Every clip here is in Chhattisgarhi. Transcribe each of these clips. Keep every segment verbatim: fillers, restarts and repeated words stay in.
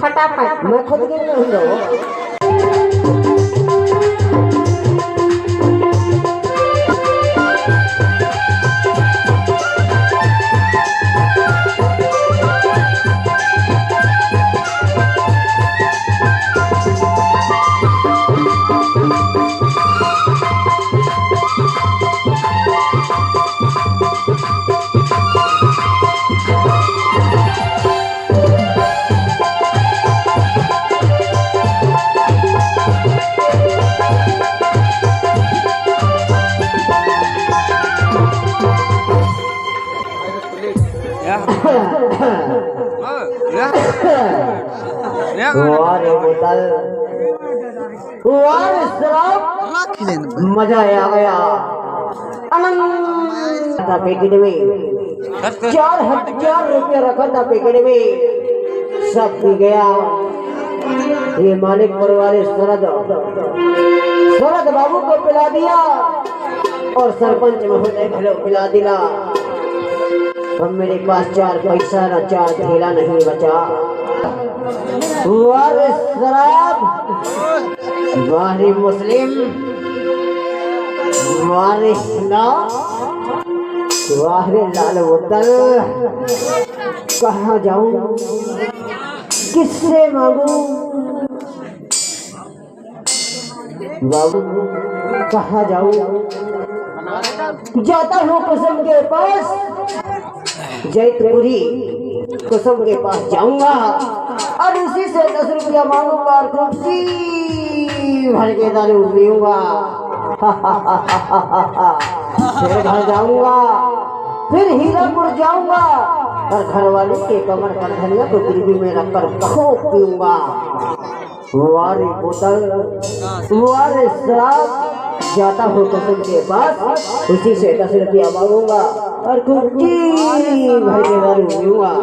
फटाफट। मैं खुद गिर रही हूँ। वाह रे बोतल, वाह रे शराब, मजा आ गया। अनंत था पैकेट में, चार हजार रुपया रखा था पैकेट में, सब पी गया। ये मालिक परिवार शरद, शरद बाबू को पिला दिया और सरपंच महोदय को पिला दिला। अब मेरे पास चार पैसा ना चार थैला नहीं बचा। वाह रे शराब, वाह रे मुस्लिम, वाह रे हिंदू, वाह रे लाल बोतल। कहाँ जाऊँ, किससे मांगू? बाबू, कहाँ जाऊँ? जाता हूँ कुसुम के पास, जैतपुरी कुसुम के पास जाऊंगा और उसी से दस रुपया मांगूंगा और खूब जी भर के दारू पीऊंगा। फिर घर जाऊंगा, फिर हीरापुर जाऊंगा और घरवाली के कमर पर धनिया को गिरवी में रखकर खूब पीऊंगा। वाह रे बोतल, वाह रे शराब, जाता हूँ कुसुम के पास, उसी से दस रुपया मांगूंगा और खूब जी भर के दारू पीऊंगा।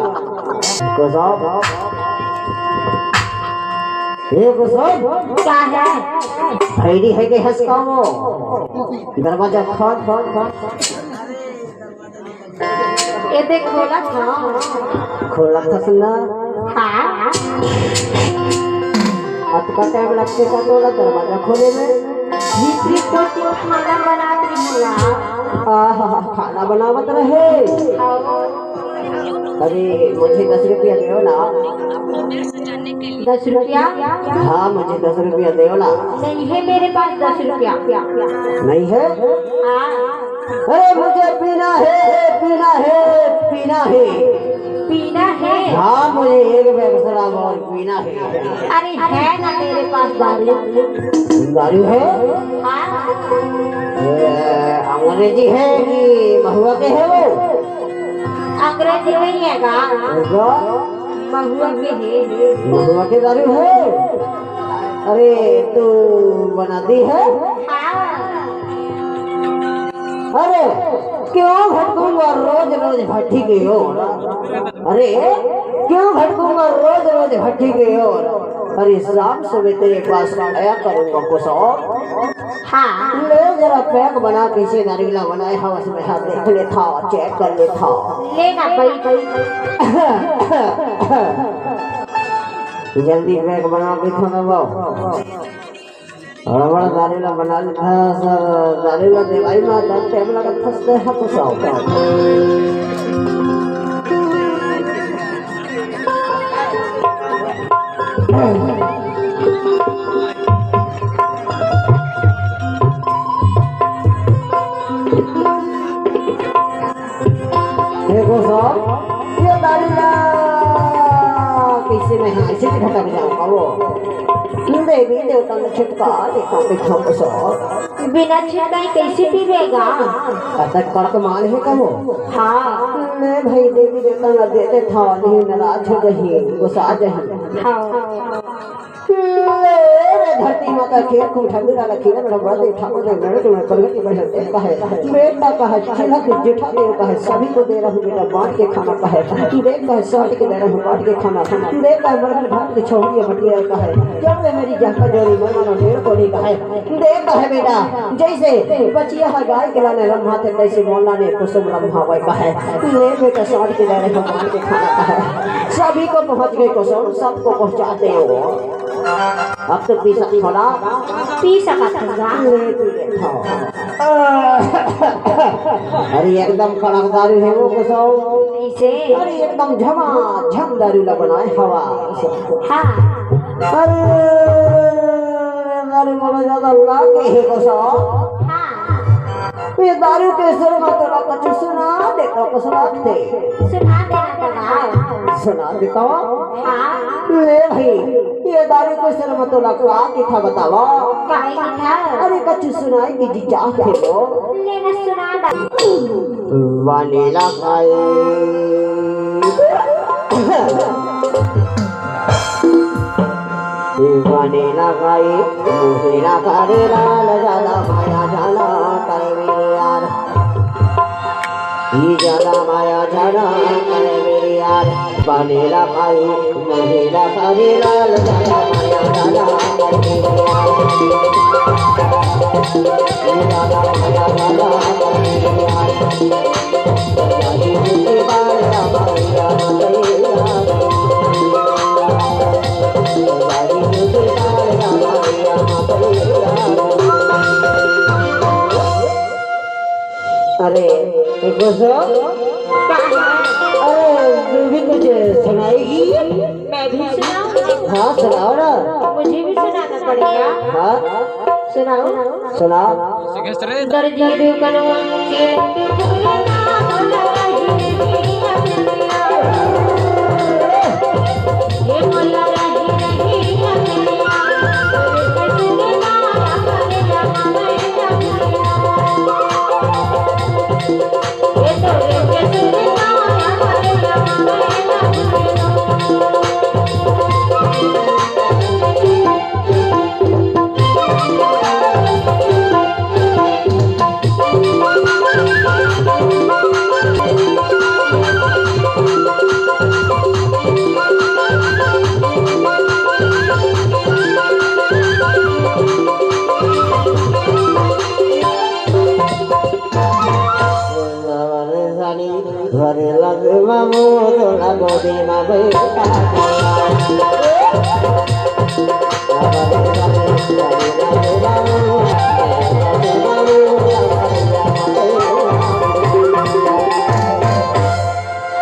कुसुम, हे कुसुम, क्या है? भैरी है के हंस का वो? दरवाजा खोल, खोल, खोल। ये देख, खोला था। खोला था सुना? हाँ। अतका टाइम लगते का तोला दरवाजा खोले में? भीतरी तो तू खाना बनात रही ना। आहा, खाना बनावत रहे। अरे, मुझे दस रुपया दो ना। दस रुपया? हाँ, मुझे दस रुपया दो ना। नहीं है मेरे पास दस रुपया। नहीं है? हाँ। अरे, मुझे पीना है, पीना है, पीना है। पीना है? हाँ, मुझे एक बैग शराब और पीना है। अरे, है ना मेरे पास दारू। दारू है? हाँ। ए, अंग्रेजी है कि महुआ के है वो? अंग्रेजी नहीं है का? होगा। महुआ के है। महुआ के दारू है? अरे, तू बनाती है? हाँ। अरे, क्यों भटकूंगा रोज रोज भट्टी की ओर? अरे, क्यों भटकूंगा रोज रोज भट्टी की ओर? अरे, शाम सुबह तेरे पास आया करूंगा कुछ और। हाँ। ले जरा पैक बना, कैसे दारू ला बनाए हवस में, हाँ, देख लेता, चेक कर लेता। लेना भाई, भाई। जल्दी पैक बना के खाना बाबू। हड़बड़ दारू ला बना लेता, दारू ला देवाई में दस टाइम लगा फंसते हैं कुछ और। देखो साहब, ये दारू ला कैसे मैं यहाँ से खत्म जाऊंगा वो? देवी देवता ने छिटका देखा, देखा साहब। बिना छिटकाई कैसे पीवेगा? अतक कड़क माल है का वो? हाँ। मैं भाई देवी देवता ला दे दे था, नहीं नाराज हो जाही, गुस्सा जाही। हाँ। ले रे धरती माता खेल को ठंडी डाला, खीरा मेरा बड़ा देव, ठाकुर देव, नरक में प्रगति बढ़ जाते हैं, कहे। बेटा कहे, चिल्ला के जेठा देव कहे, सभी को दे रहा हूँ बेटा, बांट के खाना कहे। देख कहे, साट के दे रहा हूँ, बांट के खाना। देख कहे, मरघट घाट के छोहरिया मटिया कहे। जब वे मेरी जहका जोड़ी, मैं मानो डेढ़ कोड़ी कहे। देख कहे बेटा, जैसे बचिया है गाय के लाने लम्हा थे, तैसे मोला ने कुसुम लम्हा वै कहे। ले बेटा, साट के दे रहा हूँ, बांट के खाना कहे। सभी को पहुँच गए कुसुम, सबको पहुँचाते हो। अब तो पी सकत हो ना? पी सकत हो ना? ले पी लेत हो। अरे एकदम कड़क दारू है वो कुसुम। कैसे? अरे एकदम झमा झम दारू ला बनाए हवा। हाँ। अरे दारू बड़ा ज्यादा लागे है कुसुम। हाँ। ये दारू के सुर में तोला कुछ सुना देता, कुछ सुना दे। सुना देना तो गाओ। सुना देता हूँ। हाँ। ले भाई, ये दारू के सुर में तोला का दिखा बतावा। काहे दिखा? अरे कुछ सुनाई की जी चाहते हो। लेना सुना दा। वानेला खाए। वानेला खाए, मुहेला करे लाल, ज्यादा माया जाना करे मेरे यार। ये ज्यादा माया जाना करे मेरे यार। वानेला खाए, मुहेला करे लाल, ज्यादा माया जाना करे मेरे यार। ये ज्यादा माया जाना करे मेरे यार। अरे, एक बार सुनो। क्या है? अरे, तू भी कुछ सुनाएगी? मैं भी सुनाऊँ? हाँ, सुनाओ ना। मुझे भी सुनाना पड़ेगा। हाँ। सुनाओ। सुनाओ। दर्द दिल कनवा के